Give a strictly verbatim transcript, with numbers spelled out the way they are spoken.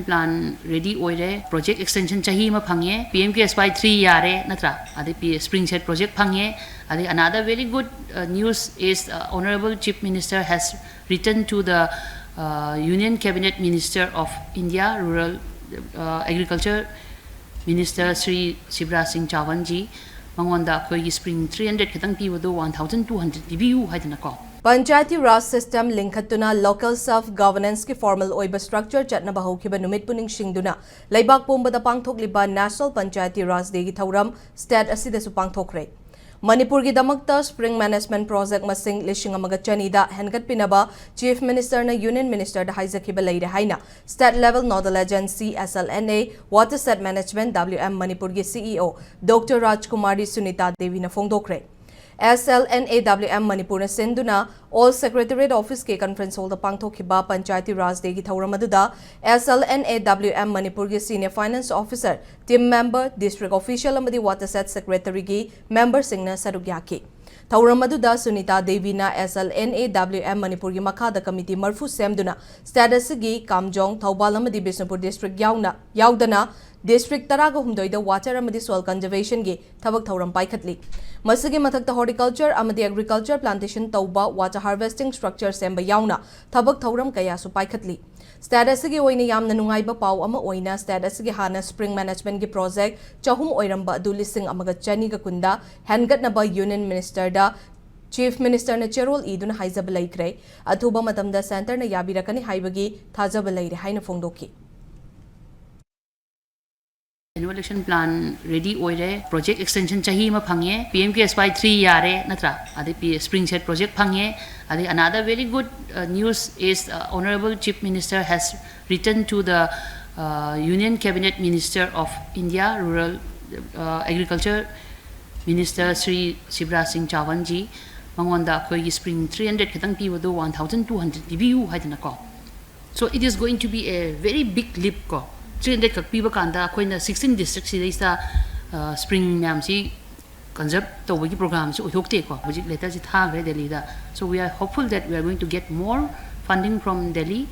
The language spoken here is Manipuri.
plan ready ꯑꯣꯏꯔꯦ, project extension ꯆꯍꯤ ꯑꯃ ꯐꯪꯉꯦ, P M K S Y three ꯌꯥꯔꯦ ꯅꯠꯇ꯭ꯔꯥ, ꯑꯗꯩ P- spring shed project ꯐꯪꯉꯦ꯫ ꯑꯗꯩ another very good news is Honorable Chief Minister has written to the Union Cabinet Minister of India, Rural Agriculture Minister Shri Shivraj Singh Chauhan ji, ꯃꯉꯣꯟꯗ ꯑꯩꯈꯣꯏꯒꯤ spring three hundred ꯈꯤꯇꯪ ꯄꯤꯕꯗꯣ one thousand two hundred ꯄꯤꯕꯤꯌꯨ ꯍꯥꯏꯗꯅꯀꯣ꯫ Panchayati Raj system ꯂꯤꯡꯈꯠꯇꯨꯅ local self governance ꯀꯤ formal ꯑꯣꯏꯕ structure ꯆꯠꯅꯕ ꯍꯧꯈꯤꯕ ꯅꯨꯃꯤꯠꯄꯨ ꯅꯤꯡꯁꯤꯡꯗꯨꯅ ꯂꯩꯕꯥꯛ ꯄꯨꯝꯕꯗ ꯄꯥꯡꯊꯣꯛꯂꯤꯕ National Panchayati Raj Day ꯒꯤ ꯊꯧꯔꯝ state ꯑꯁꯤꯗꯁꯨ ꯄꯥꯡꯊꯣꯛꯈ꯭ꯔꯦ꯫ ꯃꯅꯤꯄꯨꯔꯒꯤꯗꯃꯛꯇ spring management project ꯃꯁꯤꯡ ꯂꯤꯁꯤꯡ ꯑꯃꯒ ꯆꯅꯤꯗ ꯍꯦꯟꯒꯠꯄꯤꯅꯕ Chief Minister ꯅ Union Minister ꯗ ꯍꯥꯏꯖꯈꯤꯕ ꯂꯩꯔꯦ ꯍꯥꯏꯅ State Level Nodal Agency, S L N A, Watershed Management, W M ꯃꯅꯤꯄꯨꯔꯒꯤ C E O Doctor ꯔꯥꯖꯀꯨꯃꯥꯔꯤ Sunita ꯗꯦꯕꯤꯅ ꯐꯣꯡꯗꯣꯛꯈ꯭ꯔꯦ꯫ S L N A W M ꯃꯅꯤꯄꯨꯔꯅ ꯁꯤꯟꯗꯨꯅ Old Secretariat Office ꯀꯤ conference hall ꯗ ꯄꯥꯡꯊꯣꯛꯈꯤꯕ Panchayati Raj Day ꯒꯤ ꯊꯧꯔꯝ ꯑꯗꯨꯗ S L N A W M ꯃꯅꯤꯄꯨꯔꯒꯤ senior finance officer, team member, district official ꯑꯃꯗꯤ watershed secretary ꯒꯤ member ꯁꯤꯡꯅ ꯁꯔꯨꯛ ꯌꯥꯈꯤ꯫ ꯊꯧꯔꯝ ꯑꯗꯨꯗ Sunita ꯗꯦꯕꯤꯅ S L N A W M ꯃꯅꯤꯄꯨꯔꯒꯤ ꯃꯈꯥꯗ committee ꯃꯔꯤꯐꯨ ꯁꯦꯝꯗꯨꯅ state ꯑꯁꯤꯒꯤ ꯀꯥꯝꯖꯣꯡ, ꯊꯧꯕꯥꯜ ꯑꯃꯗꯤ ꯕꯤꯁꯅꯨꯄꯨꯔ district ꯌꯥꯎꯅ, ꯌꯥꯎꯗꯅ district ꯇꯔꯥꯒ ꯍꯨꯝꯗꯣꯏꯗ water ꯑꯃꯗꯤ soil conservation ꯒꯤ ꯊꯕꯛ ꯊꯧꯔꯝ ꯄꯥꯏꯈꯠꯂꯤ꯫ ꯃꯁꯤꯒꯤ ꯃꯊꯛꯇ horticulture ꯑꯃꯗꯤ agriculture plantation ꯇꯧꯕ, water harvesting structure ꯁꯦꯝꯕ ꯌꯥꯎꯅ ꯊꯕꯛ ꯊꯧꯔꯝ ꯀꯌꯥꯁꯨ ꯄꯥꯏꯈꯠꯂꯤ꯫ State ꯑꯁꯤꯒꯤ ꯑꯣꯏꯅ ꯌꯥꯝꯅ ꯅꯨꯡꯉꯥꯏꯕ ꯄꯥꯎ ꯑꯃ ꯑꯣꯏꯅ state ꯑꯁꯤꯒꯤ ꯍꯥꯟꯅ spring management ꯒꯤ project ꯆꯍꯨꯝ ꯑꯣꯏꯔꯝꯕ ꯑꯗꯨ ꯂꯤꯁꯤꯡ ꯑꯃꯒ ꯆꯅꯤꯒ ꯀꯨꯟꯗ ꯍꯦꯟꯒꯠꯅꯕ Union Minister ꯗ Chief Minister ꯅ ꯆꯦꯔꯣꯜ ꯏꯗꯨꯅ ꯍꯥꯏꯖꯕ ꯂꯩꯈ꯭ꯔꯦ꯫ ꯑꯊꯨꯕ ꯃꯇꯝꯗ centre ꯅ ꯌꯥꯕꯤꯔꯛꯀꯅꯤ ꯍꯥꯏꯕꯒꯤ ꯊꯥꯖꯕ ꯂꯩꯔꯦ ꯍꯥꯏꯅ ꯐꯣꯡꯗꯣꯛꯈꯤ꯫ Annual action plan ready ꯑꯣꯏꯔꯦ, project extension ꯆꯍꯤ ꯑꯃ ꯐꯪꯉꯦ, P M K S Y three ꯌꯥꯔꯦ ꯅꯠꯇ꯭ꯔꯥ, ꯑꯗꯩ P- spring shed project ꯐꯪꯉꯦ꯫ ꯑꯗꯩ another very good news is Honorable Chief Minister has written to the Union Cabinet Minister of India, Rural Agriculture Minister Shri Shivraj Singh Chauhan ji, ꯃꯉꯣꯟꯗ ꯑꯩꯈꯣꯏꯒꯤ spring three hundred ꯈꯤꯇꯪ ꯄꯤꯕꯗꯣ one thousand two hundred ꯄꯤꯕꯤꯌꯨ ꯍꯥꯏꯗꯅꯀꯣ꯫ So it is going to be a very big leap ꯀꯣ꯫ Three hundred ꯈꯛ ꯄꯤꯕ ꯀꯥꯟꯗ ꯑꯩꯈꯣꯏꯅ sixteen district ꯁꯤꯗꯩꯁꯤꯗ spring ꯃꯌꯥꯝꯁꯤ conserve ꯇꯧꯕꯒꯤ program ꯁꯤ ꯑꯣꯏꯊꯣꯛꯇꯦꯀꯣ꯫ ꯍꯧꯖꯤꯛ letter ꯁꯤ ꯊꯥꯈ꯭ꯔꯦ ꯗꯦꯜꯂꯤꯗ꯫ So we are hopeful that we are going to get more funding from Delhi.